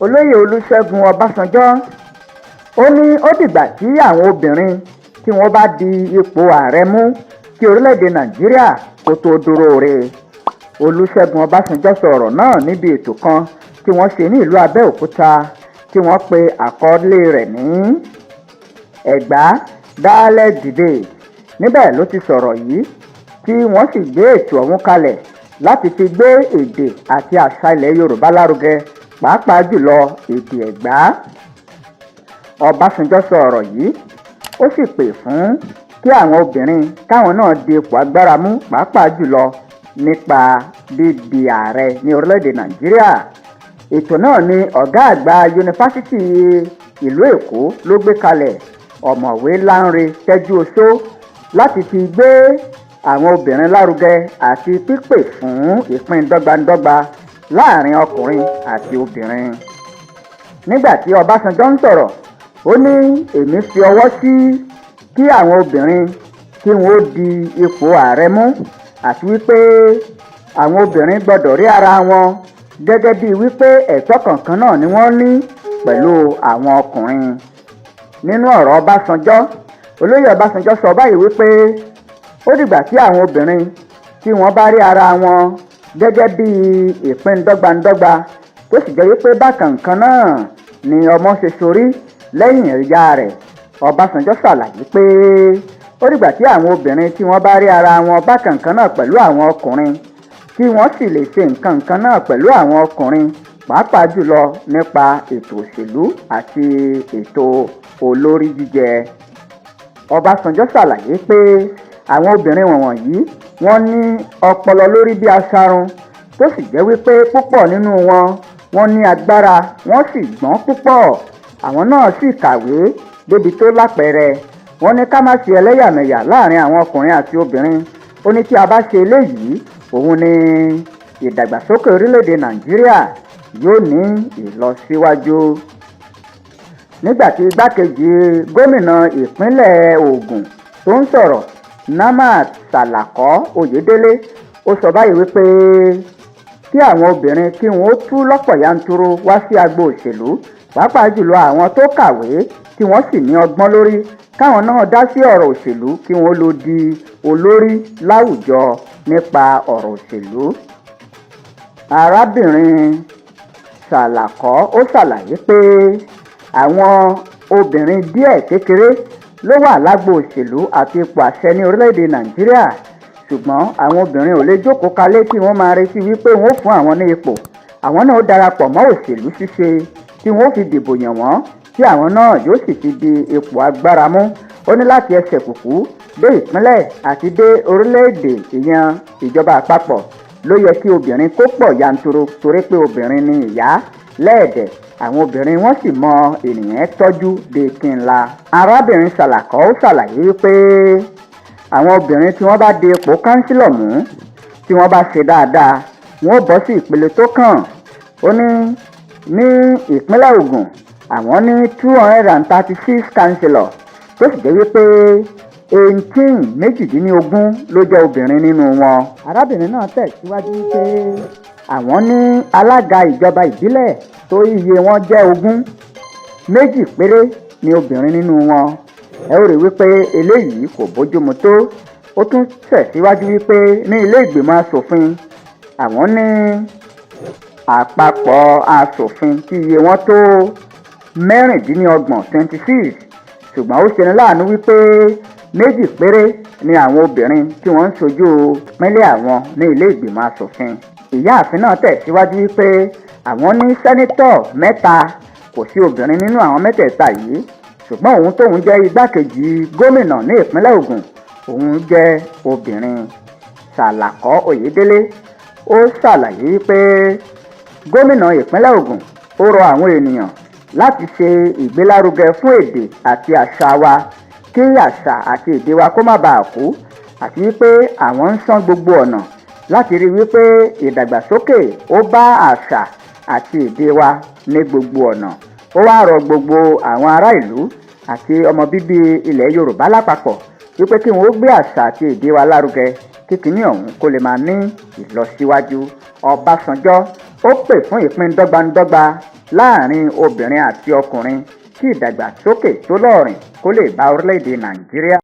Olóyè Olúṣẹ́gun Ọbásanjọ́, ó ní ó dìgbà tí àwọn obìnrin tí wọ́n bá di ipò ààrẹ mú kí orílẹ̀-èdè Nàìjíríà kó tó dúró re. Olúṣẹ́gun Ọbásanjọ́ sọ ọ̀rọ̀ náà níbi ètò kan tí wọ́n ṣe ní ìlú Abẹ́òkúta, tí wọ́n pe àkọlé rẹ̀ ní "Ẹ̀gbá Dialect Debate". Níbẹ̀ ló ti sọ̀rọ̀ yìí, tí wọ́n sì gbé ètò ọ̀hún kalẹ̀ láti fi gbé èdè àti àṣà ilẹ̀ Yorùbá lárugẹ, pàápàá jùlọ èdè Ẹ̀gbá. Ọbásanjọ́ sọ ọ̀rọ̀ yìí, ó sì pè fún kí àwọn obìnrin káwọn náà di ipò agbára mú, pàápàá jùlọ nípa dídi ààrẹ ní orílẹ̀-èdè Nàìjíríà. Ètò náà ni ọ̀gá àgbà Yunifásitì ìlú Èkó ló gbé kalẹ̀, Ọ̀mọ̀wé Lánrẹ Tẹ́júoṣó, láti fi gbé àwọn obìnrin lárugẹ àti pípè fún ìpín dọ́gbandọ́gba láàrin ọkùnrin àti obìnrin. Nígbà tí Ọbásanjọ́ ń sọ̀rọ̀, ó ní, "Èmi fi ọwọ́ sí kí àwọn obìnrin kí wọ́n ó di ipò ààrẹ mú, àti wípé àwọn obìnrin gbọ́dọ̀ rí ara wọn gẹ́gẹ́ bíi wípé ẹ̀tọ́ kankan náà ni wọ́n ní pẹ̀lú àwọn ọkùnrin." Nínú ọ̀rọ̀ Ọbásanjọ́, Olóyè Ọbásanjọ́ sọ báyìí wípé ó dìgbà tí àwọn obìnrin tí wọ́n bá rí ara wọn gẹ́gẹ́ bí ìpín dọ́gbandọ́gba, tó sì jẹ́ wípé bákan kan náà ni ọmọ ṣe sorí lẹ́yìn ìyá rẹ̀. Ọbásanjọ́ ṣàlàyé pé ó dìgbà tí àwọn obìnrin tí wọ́n bá rí ara wọn bákan kan náà pẹ̀lú àwọn ọkùnrin, tí wọ́n sì lè ṣe nǹkan kan náà pẹ̀lú àwọn ọkùnrin, pàápàá jùlọ nípa ètò òṣèlú àti ètò olórí jíjẹ. Ọbásanjọ́ ṣàlàyé pé àwọn obìnrin wọ̀nyí, wọ́n ní ọpọlọ lórí bí aṣarun, tó sì jẹ́ wípé púpọ̀ nínú wọn, wọ́n ní agbára, wọ́n sì gbọ́n púpọ̀, àwọn náà sì kàwé débi tó lápẹẹrẹ. Wọ́n ní ká má ṣe ẹlẹ́yàmẹ̀yà láàrin àwọn ọkùnrin àti obìnrin. Ó ní tí a bá ṣe eléyìí, òun ni ìdàgbàsókè orílẹ̀-èdè Nàìjíríà yóò ní ìlọsíwájú. Nígbà tí igbákejì gómìnà ìpínlẹ̀ Ògùn tó ń sọ̀rọ̀, Namat Salako Oyèdélé, ó sọ báyìí wípé kí àwọn obìnrin kí wọ́n ó tú lọ́pọ̀ yanturu wá sí agbo òṣèlú, pàápàá jùlọ àwọn tó kàwé tí wọ́n sì ní ọgbọ́n lórí, káwọn náà dá sí ọ̀rọ̀ òṣèlú, kí wọ́n lọ di olórí láwùjọ nípa ọ̀rọ̀ òṣèlú. Arábìnrin Sàlàkọ́, ó ṣàlàyé pé àwọn obìnrin díẹ̀ kékeré ló wà lágbo òṣèlú àti ipò àṣẹ ní orílẹ̀-èdè Nàìjíríà, ṣùgbọ́n àwọn obìnrin ò lè jókòó kalẹ̀ kí wọ́n máa retí wípé wọ́n ó fún àwọn ní ipò. Àwọn náà ó darapọ̀ mọ́ òṣèlú ṣíṣe tí wọ́n ó fi dìbò yàn wọ́n, tí àwọn náà yóò sì fi di ipò agbára mú. Ó ní láti ẹsẹ̀ kùkú dé ìpínlẹ̀ àti dé orílẹ̀-èdè, ìyẹn ìjọba àpapọ̀, ló yẹ kí obìnrin kó pọ̀ yanturu, torí pé obìnrin ni ìyá lẹ́ẹ̀dẹ̀, àwọn obìnrin wọ́n sì mọ ènìyàn tọ́jú bíi kí n la. Arábìnrin Sàlàkọ́, ó ṣàlàyé wípé àwọn obìnrin tí wọ́n bá di ipò councillor mú, tí wọ́n bá ṣe dáadáa, wọ́n ó bọ́ sí ìpele tó kàn. Ó ní ní ìpínlẹ̀ Ògùn, àwọn ní 236 councillor, tó sì jẹ́ wípé 18, 18, ló jẹ́ obìnrin nínú wọn. Arábìnrin náà tẹ̀síwájú wípé àwọn ní alága ìjọba ìbílẹ̀ tó iye wọn jẹ́ 20, méjì péré ni obìnrin nínú wọn. Ẹ ó rí wípé eléyìí kò bójúmu tó. Ó tún tẹ̀síwájú wípé ní ilé ìgbìmọ̀ asòfin, àwọn ní àpapọ̀ asòfin tí iye wọn tó 26, 26, ṣùgbọ́n ó ṣeni láàánú wípé méjì péré ni àwọn obìnrin tí wọ́n ń ṣojú ìpínlẹ̀ àwọn ní ilé ìgbìmọ̀ asòfin. Ìyáàfin náà tẹ̀síwájú wípé àwọn ní senator mẹ́ta, kò sí obìnrin nínú àwọn mẹ́tẹ̀ẹ̀ta yìí, ṣùgbọ́n òun tóun jẹ́ igbákejì gómìnà ní ìpínlẹ̀ Ògùn, òun jẹ́ obìnrin. Sàlàkọ́ Oyèdélé, ó ṣàlàyé wípé gómìnà ìpínlẹ̀ Ògùn, ó rọ àwọn ènìyàn láti ṣe ìgbélárugẹ fún èdè àti àṣà wa, kí àṣà àti èdè wa kó má bàa kú, àti wípé àwọn ń sán gbogbo ọ̀nà láti rí wípé ìdàgbàsókè ó bá àṣà àti èdè wa ní gbogbo ọ̀nà. Ó wáá rọ gbogbo àwọn ará ìlú àti ọmọ bíbí ilẹ̀ Yorùbá lápapọ̀ wípé kí wọ́n ó gbé àṣà àti èdè wa lárugẹ, kí kinní ọ̀hún kó lè máa ní ìlọsíwájú. Ọbásanjọ́, ó pè fún ìpín dọ́gbandọ́gba. láàrin obìnrin àti ọkùnrin kí ìdàgbàsókè tó lọ́ọ̀rìn kó lè bá orílẹ̀-èdè Nàìjíríà.